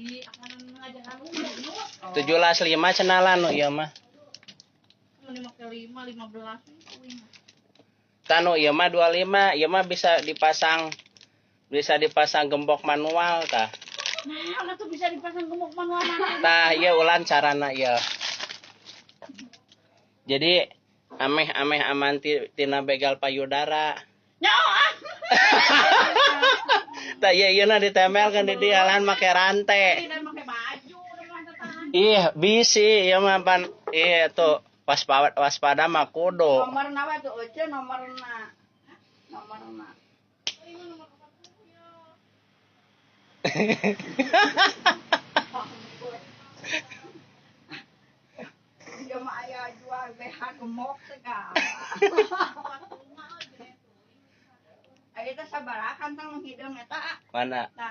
Di akan ngajakan umur. 17 5 cenah lah nu ieu mah. Mun make 5 15. Tah, nu ieu mah 25, ieu mah bisa dipasang gembok manual tah. Nah, udah tuh bisa dipasang gembok manual mana? Tah, ieu ulan carana ieu. Jadi ameh ameh aman tina begal payudara. Ya, ah. Tah, ieu ieu na ditempelkeun di dieu lan make rantai. Tidak make baju udah mah tahan. Ih, bisi ieu mah pan iya tuh waspada waspada mah kudu. Nomor nawa tuh Oce nomorna. Nomorna. Ini nomor 40 ya. Dia mah aya jual BH gemok segala. 45 aja. Aya teh sabaraha kantong nu hideung eta? Mana? Nah.